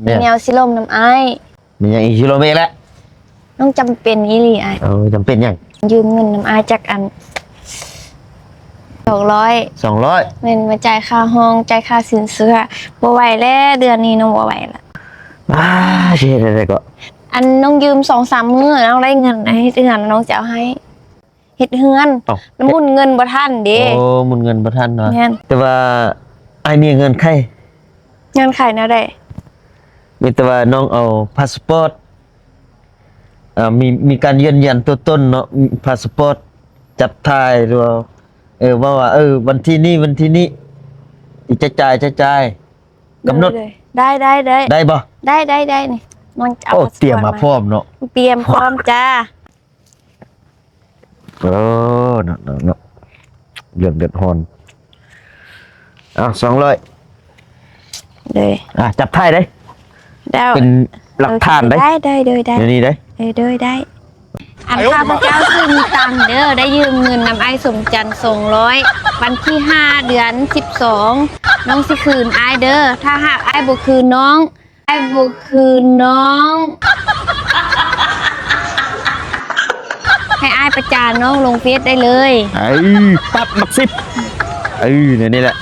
ມີແນວຊິລົມນຳອ້າຍ. ມີຫຍັງອີກ ຊິລົມອີກແລ້ວ? ນ້ອງຈຳເປັນອີ່ຫຼີອ້າຍ. ເອີ ຈຳເປັນຫຍັງ? ຢືມເງິນນຳອ້າຍຈັກອັນ ສອງຮ້ອຍ. ສອງຮ້ອຍ? ແມ່ນ ມາຈ່າຍຄ່າຫ້ອງ ຈ່າຍຄ່າສິນເຊື່ອ. ບໍ່ໄຫວແລ້ວ ເດືອນນີ້ນ້ອງບໍ່ໄຫວລະ. ອ້າ ຊິເຮັດແນວໃດເກາະ? ອັນນ້ອງຢືມສອງສາມມື້ ນ້ອງໄດ້ເງິນເຮັດເຮືອນ ນ້ອງຈະເອົາໃຫ້. ເຮັດເຮືອນ ເອົ້າ ມັນໝູນເງິນບໍ່ທັນເດ້. ໂອ້ ໝູນເງິນບໍ່ທັນເນາະ. ແມ່ນ. ແຕ່ວ່າອ້າຍມີເງື່ອນໄຂ. ເງື່ອນໄຂແນວໃດ? ມີແຕ່ວ່ານ້ອງເອົາພາສປອດ ເອີ ມີ ມີການຢືນຢັນຕົວຕົນເນາະ ພາສປອດ ຈັບຖ່າຍ ຫຼືວ່າ ເອີ ເວົ້າວ່າ ເອີ ວັນທີນີ້ ວັນທີນີ້ ຊິຈ່າຍ ຈ່າຍ ກຳນົດ. ໂດຍ ໂດຍ ໄດ້ ໄດ້ ໄດ້ ໄດ້ບໍ່? ໄດ້ ໄດ້ ໄດ້ ນີ້ ນ້ອງເອົາ ໂອ້ ພາສປອດ ຕຽມມາ ມາ ພ້ອມເນາະ. ຕຽມພ້ອມຈ້າ. ເອີ ເນາະ ເນາະ ເນາະ ເລື່ອງເດືອດຮ້ອນ. ເອົາ ສອງຮ້ອຍ ເດີ ອ່າ ຈັບຖ່າຍເດ້. ເປັນຫຼັກຖານເດ້. ໂອເຄ ໄດ້ ໄດ້ ໂດຍ ໄດ້ ດຽວນີ້ເດ້. ເອີ ໂດຍ ໄດ້. ອັນຂ້າພະເຈົ້າຊື່ມີຕັງເດີ ໄດ້ຢືມເງິນນຳອ້າຍສົມຈັນ ສອງຮ້ອຍ ວັນທີຫ້າ ເດືອນສິບສອງ ນ້ອງຊິຄືນອ້າຍເດີ. ຖ້າຫາກອ້າຍບໍ່ຄືນນ້ອງ ອ້າຍບໍ່ຄືນນ້ອງ ໃຫ້ອ້າຍປະຈານນ້ອງລົງເຟສໄດ້ເລີຍ. ເອີ ປັບໝາກສິບ. ເອີ ແນວນີ້ແຫຼະ.